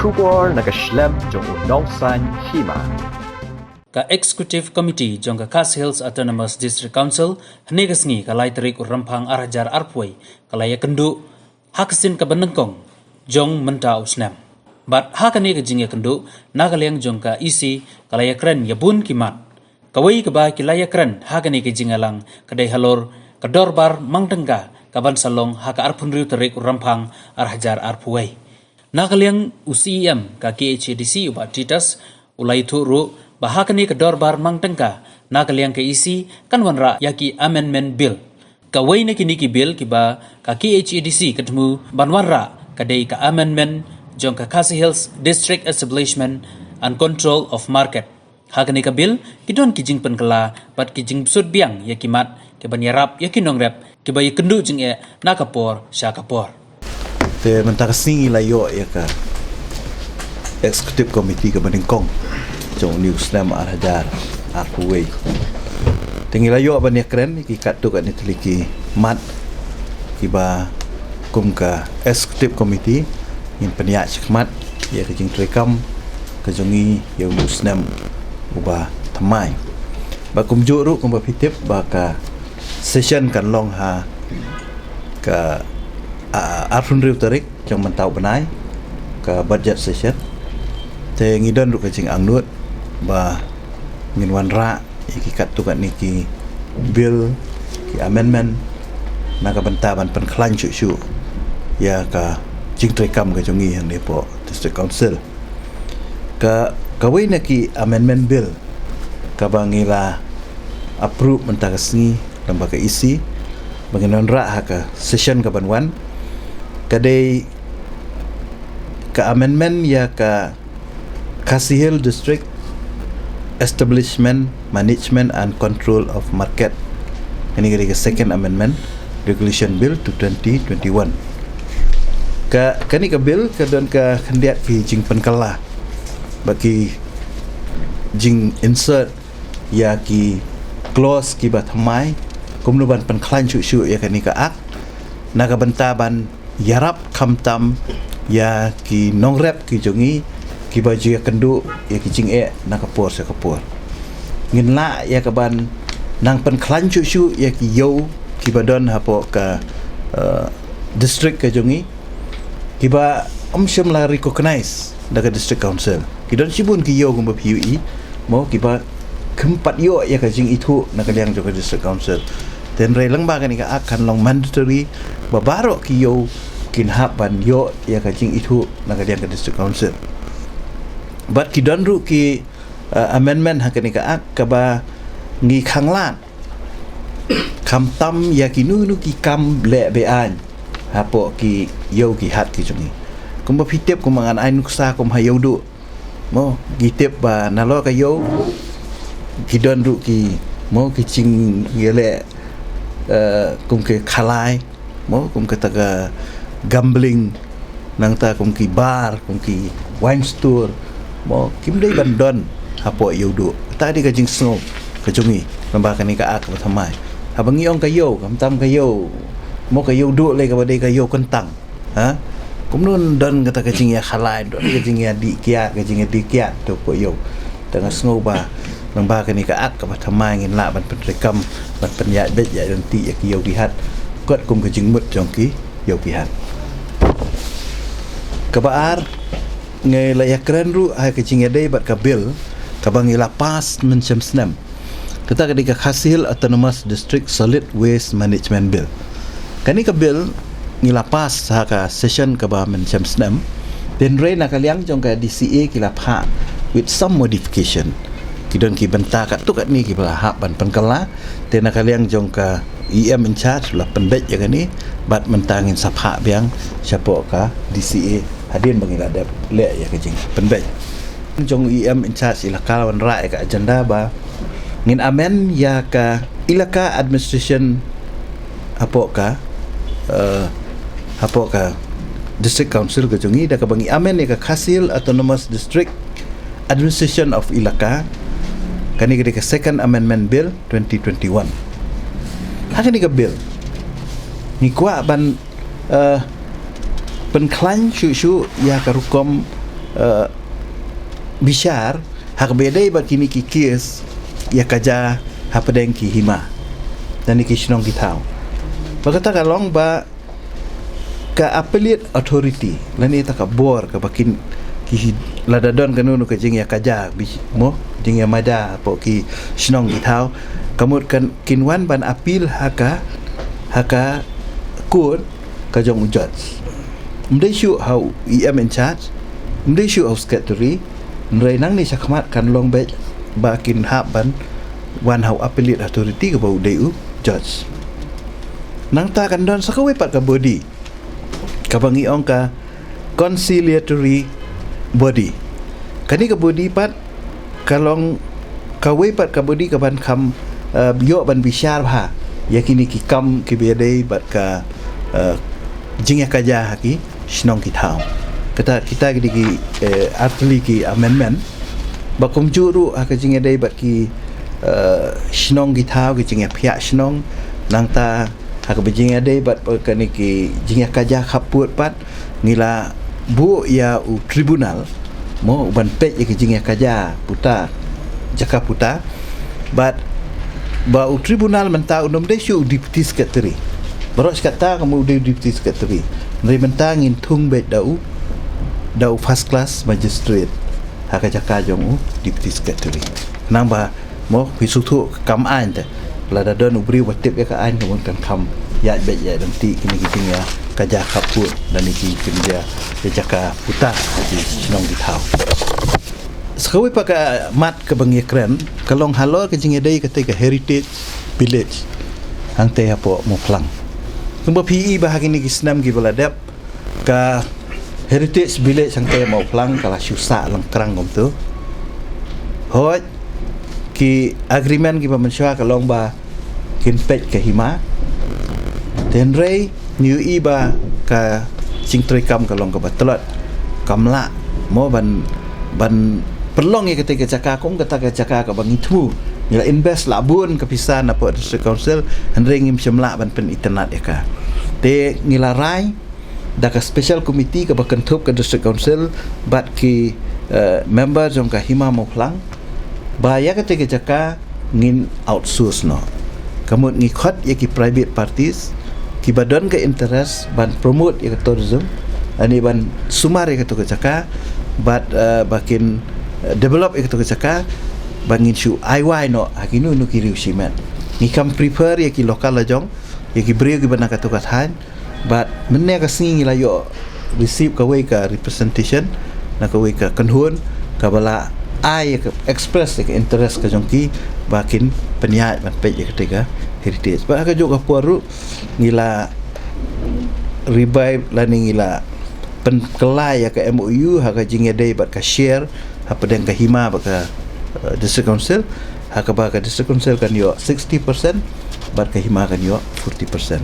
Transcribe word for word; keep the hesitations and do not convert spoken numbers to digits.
Khubor na ka shlem jong u nongsan hima. Ka Executive Committee jong ka Khasi Hills Autonomous District Council hynne ka sngi ka lai tarik u Rymphang arhajar arphew wei ka la ïakynduh ha ka sien kaba nyngkong jong mynta u snem. Bad ha kane ka jingïakynduh na ka liang jong ka E C ka la ïakren ïa bun ki mat. Kawei kaba ki la ïakren ha kane ka jingïalang ka dei halor ka dorbar mang tyngka kaban sa long ha ka arphew hynriew tarik u Rymphang arhajar arphew wei. Na ka liang u C E M ka K H A D C u Bah Titus u la ïathuh ruh ba ha kane ka dorbar mang tyngka na ka liang ka E C kan wanrah ïa ki amendment bill. Kawei na kine ki bill kiba ka K H A D C ka thmu ban wanrah ka dei ka amendment jong ka Khasi Hills District Establishment and Control of Market. Ha kane ka bill ki don ki jingpynkylla bad ki jingbsut biang ïa ki mat kiban ïarap ïa ki nongrep kiba ïakynduh jingeh na ka por sha ka por. Te mynta ka sngi la ïoh ïa ka Executive Committee kaba nyngkong jong u snem arhajar arphew wei. Te ngi la ïoh ban ïakren ïa ki katto katne tylli ki mat kiba kum ka Executive Committee ngin pynïaid shakhmat ïa ka jingtreikam ka jong ngi ïa u snem uba thymmai. Ba kumjuh ruh kumba phi tip ba ka session kan long ha ka, a, arphew hynriew tarik jong mynta u bnai, ka budget session. Te ngi don ruh ka jingangnud ba ngin wanrah ïa ki katto katne ki bill, ki amendment na ka bynta ban pynkhlaiñ shuh shuh ïa ka jingtreikam ka jong ngi hangne hapoh District Council. Ka, kawei na ki amendment bill kaba ngi la approve mynta ka sngi lyngba ka E C ba ngin wanrah ha ka session kaban wan ka dei ka amendment ïa ka Khasi Hills District Establishment, Management and Control of Market. Kane ka dei ka Second Amendment Regulation Bill to twenty twenty-one. Ka, kane ka bill ka don ka khyndiat ki jingpynkylla bad ki jing-insert ïa ki clause kiba thymmai kumno ban pynkhlaiñ shuh shuh ïa kane ka Act na ka bynta ban ïarap khamtam ïa ki nongrep ki jong ngi kiba ju ïakynduh ïa ki jingeh na ka por sha ka por. Ngin lah ïa kaban nang pynkhlaiñ shuh shuh ïa ki ïew kiba don hapoh ka, eh, district ka jong ngi kiba ym shym la recognize da ka District Council. Ki don shibun ki ïew kumba phi ïohi mo kiba khlem pat ïoh ïa ka jingithuh na ka liang jong ka District Council. Te hynrei lyngba kane ka Act kan long mandatory ba baroh ki ïew kin hap ban ïoh ïa ka jingithuh na ka liang ka District Council. Bad ki don ruh ki, uh, amendment ha kane ka Act kaba ngi khanglad khamtam ïa kino kino ki kam leh be-aiñ hapoh ki ïew ki hat ki jong ngi. Kumba phi tip, kumba ngan ai nuksa kum ha Ïewduh mo, ngi tip ba nalor ka ïew ki don ruh ki mo ki jingïaleh, eh, kum ki khalai mo, kum kata ka gambling, nangta kum ki bar, kum ki wine store mo, kim dei ban don hapoh Ïewduh. Kata dei ka jingsngew ka jong ngi lyngba kane ka Act kaba thymmai. Haba ngi ong ka ïew, khamtam ka ïew mo, ka Ïewduh lei kaba dei ka ïew kyntang. Ha? Kumno don kata ka jingïakhalai, don ka jingïadih kiad, ka jingïadih kiad to hapoh ïew. Te nga sngew ba lyngba kane ka Act kaba thymmai ngin lah ban pyntreikam, ban pynïaid beit ïaid ryntih ïa ki ïew ki hat katkum ka jingmut jong ki ïew ki hat. Kaba ar, ngi la ïakren ruh ha ka jingïadei bad ka bill kaba ngi la pass mynshem snem. Kata ka dei ka Khasi Hills Autonomous District Solid Waste Management Bill. Kane ka bill ngi la pass ha ka session kaba mynshem snem. Te hynrei na ka liang jong ka D C A ki la phah with some modification. Ki don ki bynta katto katne kiba la hap ban pynkylla. Te na ka liang jong ka E M in charge la pynbeit ïa kane bad mynta ngin sa phah biang shapoh ka D C A hadien ba ngi la dep leh ïa ka jingpynbeit. Jong E M in charge ilaka la wanrah ïa ka agenda ba ngin amend ïa ka ilaka administration hapoh ka, eh, hapoh ka District Council ka jong ngi da kaba ngi amend ïa ka Khasi Hills Autonomous District Administration of Ilaka. Kane ka dei ka Second Amendment Bill twenty twenty-one. Ha kane ka bill ngi kwah ban, eh, pynkhlaiñ shuh shuh ïa ka rukom uh, bishar ha kaba ïadei bad kine ki kes ïa ka ja hapdeng ki hima lane ki shnong ki thaw. Ba kata ka long ba ka appellate authority lane ta ka bor kaba kin ki lada don kano kano ka jingïa ka ja bi mo jingïa mada hapoh ki shnong ki thaw, ka mut kan kin wan ban appeal ha ka ha ka court ka jong u judge. Ym dei shuh ha u E M in charge, ym dei shuh ha u secretary, hynrei nangne shakhmat kan long beit ba kin hap ban wan ha u appellate authority kaba u dei u judge. Nangta kan don sa kawei pat ka body kaba ngi ong ka conciliatory body. Kane ka body pat ka long kawei pat ka body kaban kham, uh, ïoh ban bishar bha ïa kine ki kam kiba ïadei bad ka, uh, jingïa ka ja ha ki shnong ki thaw. Kata kita ki dei ki, eh, artylli ki amendment ba kumjuh ruh ha ka jingïadei bad ki, eh, shnong ki thaw ki jingïa phiah shnong, nangta ha kaba jingïadei bad, eh, kane ki jingïa ka ja khappud pat ngi la buh ïa u tribunal mo ban peit ïa ki jingïa ka ja puta jaka puta. Bad ba u tribunal mynta u nym dei shuh u deputy secretary. Baroh shi katta ka mut u dei u deputy secretary. Hynrei mynta ngin thung beit da u da u first class magistrate ha ka jaka jong u deputy secretary. Nang ba mo phi sngewthuh ka kam aiñ te lada don u briew ba tip ïa ka aiñ ka mut kan kham ïaid beit ïaid lynti kine ki jingïa ka ja khappud lane ki jingïa ka jaka puta ha ki shnong ki thaw. Sa kawei pat ka mat kaba ngi kren ka long halor ka jingïadei kata ka heritage village hangta hapoh Mawphlang. Kumba phi i ba ha kine ki snem kiba la dep ka heritage village hangta Mawphlang ka la shu sah lyngkrang kumta. Hooid ki agreement kiba mynshuwa ka long ba kin peit ka hima. Hynrei ngi ïohi ba ka jingtrei kam ka long kaba tlot, kam lah mo ban ban pynlong ïa kata ka jaka kum kata ka jaka kaba ngi thmu ngi la invest lah bun ka pisa na pdeng district council, hynrei ngim shym lah ban pynitynnad ïa ka. Te ngi la rai da ka special committee kaba kynthup ka district council bad ki, eh, member jong ka hima Mawphlang ba ïa kata ka jaka ngin outsource noh. Ka mut ngi khot ïa ki private parties kiba don ka interest ban promote ïa ka tourism, ani ban sumar ïa kata ka jaka bad, eh, ba kin, eh, develop ïa kata ka jaka ba ngin shu ai wai noh ha kino kino ki riew shimet. Ngi kham prefer ïa ki local la jong ïa ki briew kiba na kata ka thaiñ. Bad mynne ka sngi ngi la ïoh receive kawei ka representation na kawei ka kynhun kaba la ai ka express ka interest ka jong ki ba kin pynïaid ban peit ïa kata ka heritage. Bad ha kajuh ka por ruh ngi la revive lane ngi la pynkylla ïa ka M O U ha ka jingïadei bad ka share hapdeng ka hima bad ka, eh, district council, ha kaba ka district council kan ïoh sixty percent bad ka hima kan ïoh forty percent.